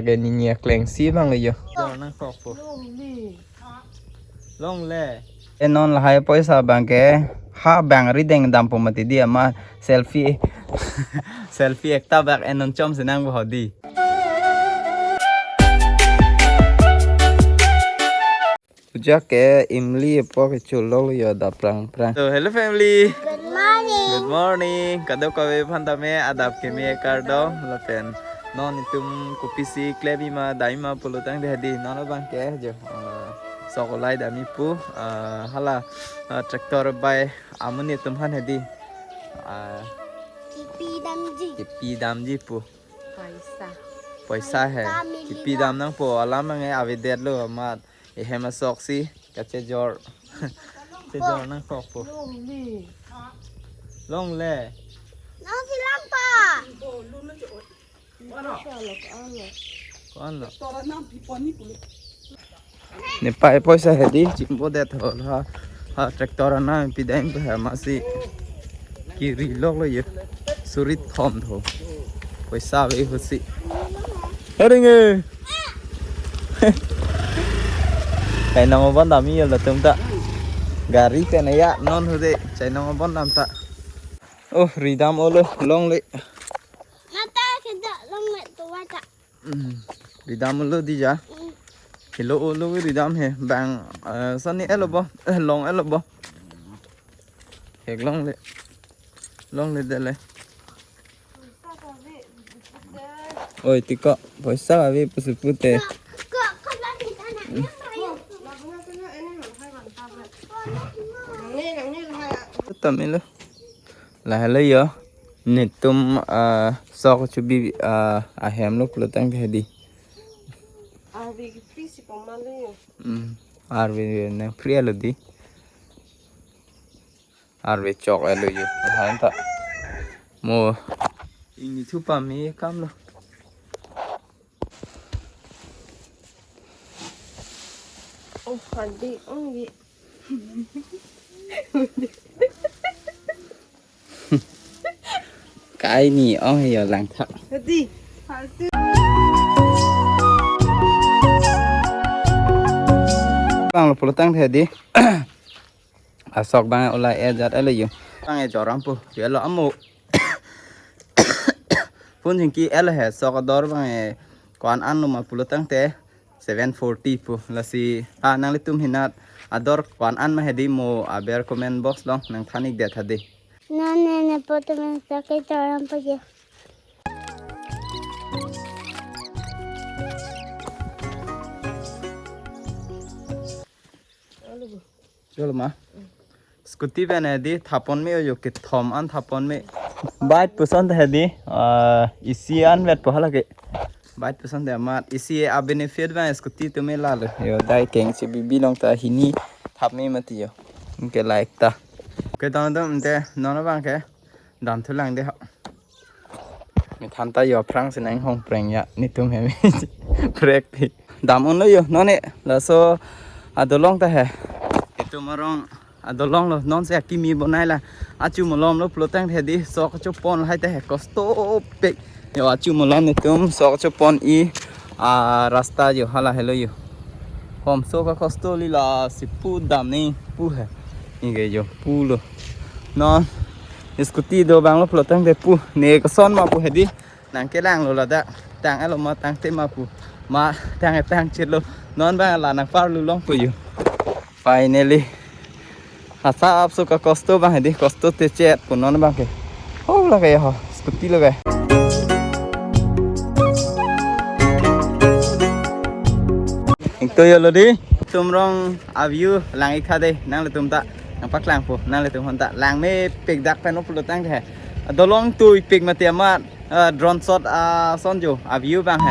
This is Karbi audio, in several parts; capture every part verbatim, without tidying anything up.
Ke nini akleng si abang le yo. Dor nangkokpo. Longle. Longle. E non lahai poisa abang ke ha bang rideng dampo mati di ama selfie. Selfie ekta bak e non chom si nangpo di. Puja ke imli apo kechulok yo adap prang prang. So, hello family. Good morning. Good morning. Kadokave aphan tame adap keme kardom lapen non itum kopisi klemji ma damji ma pulotangte hedi non abang ke jo, eh, sok olai damji pu, eh, hala, eh, tractor bai amonit atum aphan hedi. Ah, Kipi damji. Kipi damji pu. Poisa. Poisa he. Poisa mili. Kipi dam nangpo alam ange avedetlo amat. Ehem asok si kachejor. Chejor nangkokpo. Longle. Longle. Nang si langpa. Ko-anlo? Nepei poisa hedi chimpo det ho ha. Ha tractor anam pidam pe ha masi. Kiri lok lo ye. Suri thom tho. Poisa ave husi. Eringe. Kainong bon damji yo latum ta. Gari pen ya non hude. Chainong bon dam ta. Oh, ridam olo longle. Mata keda longle to wata. Hmm. Ridam olo di ja. Hmm. Helo olo ridam he bang, eh, sani elo bo, eh, long elo bo. Hek longle. Longle dele. Oi, tiko, poisa ave pusi pute. Tamilo. Lahelo yo. Netum, ah, sok chubi, ah, ahem lo pulotangte hedi. Arve ke free si pamalo yo. Hmm. Arve nang free alo di. Arve chok alo yo. Lahan ta. Mo. Ingni thu pame kamlo. Oh, hadi ong ye. Kaini ong yo langthak. Hadi. Bang lo pulotangte hedi. Asok bang olai e jat elo yo. Bang e joram pu. Yo elo amo. Phone jingki elo he sok ador bang e ko-an an lo ma pulotangte seven forty pu lasi. Ah, nanglitum hinat ador ko-an an ma hedi mo aber comment box along nangthan-ik det hadi. Nane ne poto men sake joram pu ye. Chalo ma. Scooty pen hedi thapon me yo kethom an thapon me. Bike pusonte hedi, ah, isi an vet po hala ke. Bike pusonte amat isi a benefit ba scooty atum me lalo. Yo dai keng si bibi along ta hini thap me mati yo. Ke like ta. Ke dam dam te non abang ke. Dam thulang de ha. Methan ta yo aphrang si nanghong preng ya netum hem. Prek ti. Dam unlo yo non e laso adolong ta he. Netum arong adolong lo non si akimi bonai la. Achu malom lo pulotangte hedi sok chopon lahai ta he kosto pek. Yo achu malom netum sok chopon-i, ah, rasta yo hala helo yo. Hom so ka kosto lila si pu dam ni pu he. Ni ke yo pulo. Non scooty do bang lo pulotangte pu. Ne koson ma pu hedi. Nangkelang lo ladak. Tang elo ma tangte ma pu. Ma tang e tang chelo. Non bang la nangparlu long pu yo. Finally. Asap so ka kosto bang hedi kosto te chet pu non bang ke. Oh la ke ho. Scooty lo ke. Ingto yo lo di. Tum rong a view lang-ik tha de nanglitum ta. Nangpaklang pu nanglitum hon ta. Lang mepik dak pen pulotangte. Dolong tui pik mati amat. Eh, drone shot, ah, ason jo, a view bang he.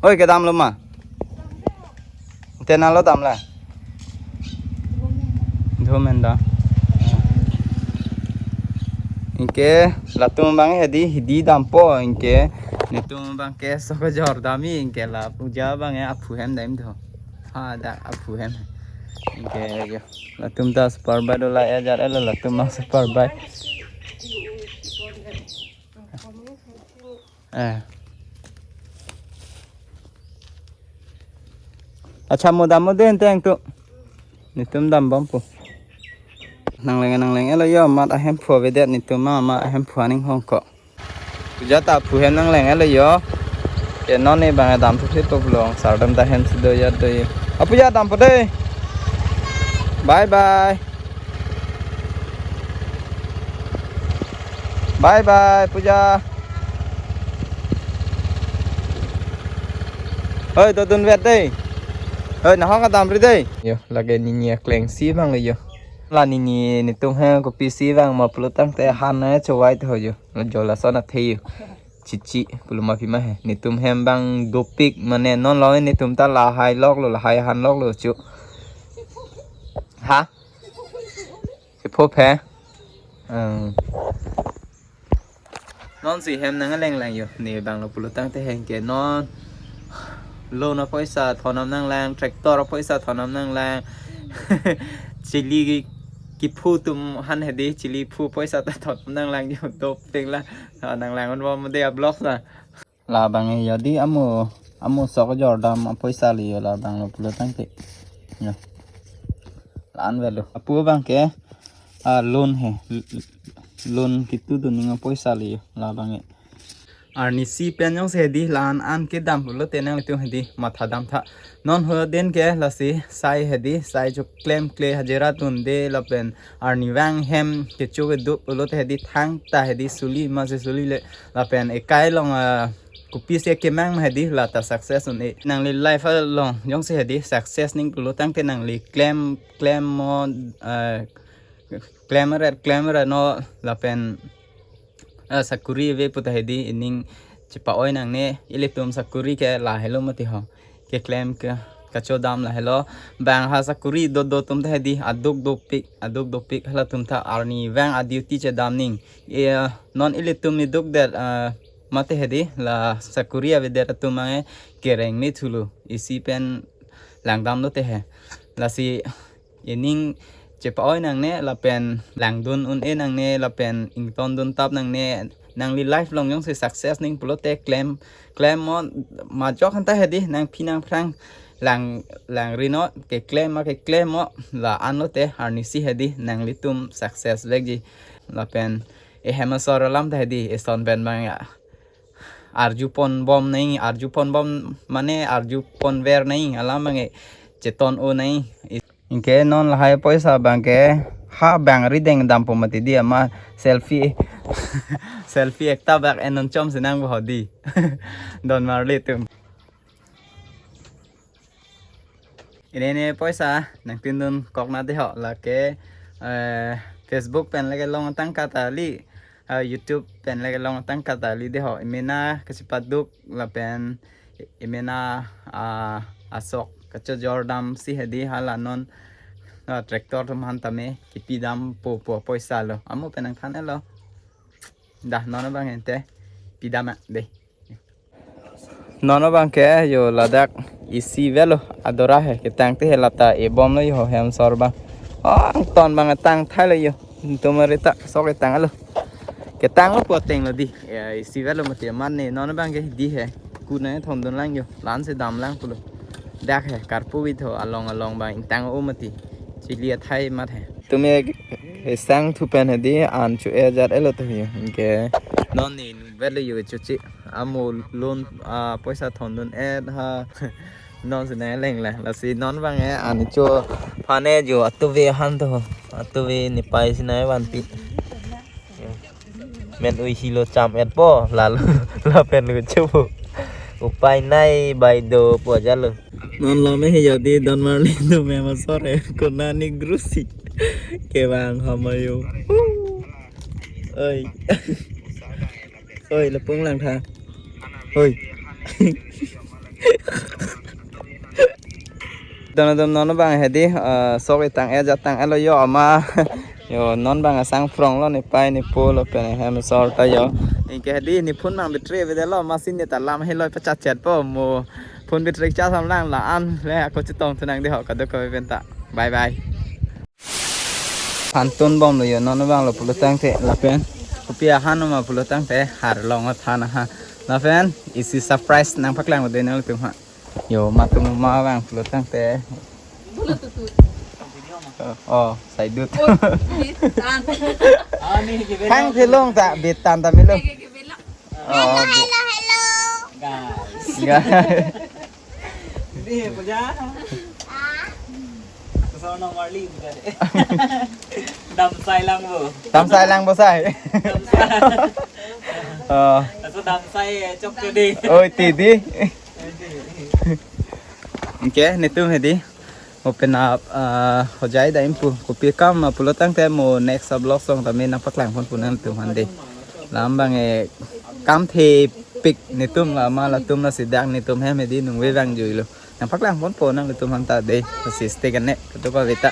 Oi, kedam lo ma? Tena lo dam la. Dhomen da. Anke latum abang hedi, hidi dampo, anke netum abangke sok kejor damji, anke la Puja abang aphu hem dam tho. Ha, dak aphu hem. Anke yo, latum ta super bike dola, eh, jar elo latum abang super bike. Eh. Accha, mo dam mo den teng tu. Netum dambompo. Nangleng nangleng elo yo, amat ahemphu avedet netum, amat ahemphu aning hongkok. Puja ta aphu hem nangleng elo yo. Ke non ne abang damthu si to pulo, sardam ta hem si do ya do yo. Apuja dampo dei. Bye bye. Bye bye, Puja. Hoi, dodun vet dei. Hoi, nahok adamri dei. Yo, lake nini akleng si abang le yo. La nini netum he kopisi abang ma pulo tangte han na chovai tho yo. La jo lason athe yo. Chichi, pulo ma pima he. Netum hem abang dopik, mane non lo netum ta lahai loklo, lahai han loklo chu. Ha? Sipho phe. Hmm. Non si hem nangleng lang yo. Ne abang lo pulo tangte hengke non. Loan apoisa thondam nanglang, tractor apoisa thondam nanglang. Chili kiphu atum aphan hedi, chili phu apoisa ta thondam nanglang yo, dopik la. Ah, nanglang un bom de a-vlog sa. Labang e yo di, amo, amo sok kejor dam apoisa le yo labang lo pulo tangte. Yo. La-an avelo. Apu abangke, ah, loan he. L-, l-, loan kitu dun ning apoisa le yo labang e. Arnisi pen jongsi hedi la-an an kedam pulote nanglitum hedi matha damtha. Non ho den ke lasi sai hedi, sai choklemkle hajira dunde lapen arnivang hem kecho kedo pulote hedi thangta hedi suli masi suli le lapen ekai along, ah, kopisi kemang hedi lata success un-e. Nangli life along jongsi hedi success ning pulo tangte nangli klem, klem mo, ah, klem ret, klem ret no lapen, ah, sakuri ave puta hedi ining chepa-oi nangne, ilitum sakuri ke lahelo mati ho. Keklem ke kachodam lahelo. Bang ha sakuri dodo atum ta hedi aduk dopik, aduk dopik halatum ta arnivang a-duty chedam ning. E, non ilitum iduk det, ah, mate hedi la sakuri avedet atum ange kereng ni thulu. Isi pen langdam dote he. Lasi ining chepa-oi nangne lapen langdun un-e nangne lapen ington dun tap nangne, nangli life along jongsi success ning pulote klem, klem mo majok hanta hedi nangphi nangphrang lang, langri no keklem ma keklem mo la-an lote arnisi hedi nanglitum success vekji lapen ehem asor alam ta hedi eson pen abang ya arjupon bom nai, arjupon bom mane arjupon ver nai, alam abang e cheton o nai. Anke non lahai apoisa abangke ha bang rideng dampo mati di ama selfie. Selfie ekta bak enon chom senang bo hodi. Don Marley atum. Ini ne apoisa nangpindun kok na deho lake, eh, Facebook pen lake long tangka tali, eh, YouTube pen lake long tangka tali deho. Emena kachepaduk lapen emena, ah, asok kachojor damsi hedi hala non, ah, tractor atum aphan tame kipi dampo pu apoisa lo. Amo pen nangthan elo. Dah non abang ente pidam a dei. Non abangke yo ladak isi avelo adora he ketangte he lata ebom lo yo hem asor abang. Oh, angton abang tangthai lo yo. Tumari ta sok etang alo. Ketang lo poteng lo di. Ya, isi avelo mati aman ne non abangke di he. Kuna thondun lang yo. La-an si dam lang pulo. Dak he karpu witho along along abang ingtang o mati. Chili athai mat he. Tumi he sang thupen hedi an chu-e jat elo to he. Anke non ne avelo yo chuchi. Amo loan, ah, apoisa thondun et ha. Non si nai leng la. Lasi non abang e ani cho phane jo atuve han to. Atuve ne pai si nai vanpi. Men ui hilo cham et po lalo lapen lo cho po. Upai nai bai do po jalo. Non lo me he yo di Don Marley do me masor e kona ni grusi. Kevang hamayo. Oi. Oi, lapung lang tha. Oi. Don don non abang hedi, eh, sok etang e jatang elo yo ama. Yo, non bang asang phrong lo, ne pai ne po lo pen hem sor ta yo. Anke hedi ne phone bang battery avedetlo, masi ne ta lam heloi pachat chat po mo. Phone battery charge sam lang la an le ako chetong thu nang de ho kadokave pen ta. Bye bye. Phan tun bom lo yo, non bang lo pulo tangte lapen. Kopi ahan ma pulo tangte har long than ha. Lapen isi surprise nangpaklang de nangtum ha. Yo, matum ma bang pulo tangte. Pulo tutut. Oh, saidut. Oh, bitan. Hang thelong ta, bitan ta melo. Oke, oke, belok. Oh, hello, bi- hello, hello. Guys. Guys. Hindi, puja. Ah. Sa nomor li, puja de. Damsai lang bo. Damsai lang bo sai. Damsai. Oh. Sa damsai, eh, chok chodi. Oi, tidi. Anke, netum hedi. Open up, ah, hojai dam pu. Kopi akam, ah, pulo tangte mo next vlog song tame nangpaklang pon pu nangtum hande. Lam bang e kam thepik netum la ma latum la sidak netum hem hedi nungve vang juilo. Nangpaklang pon pu nangtum hanta de. Pasi stay kene. Ketu pa beta.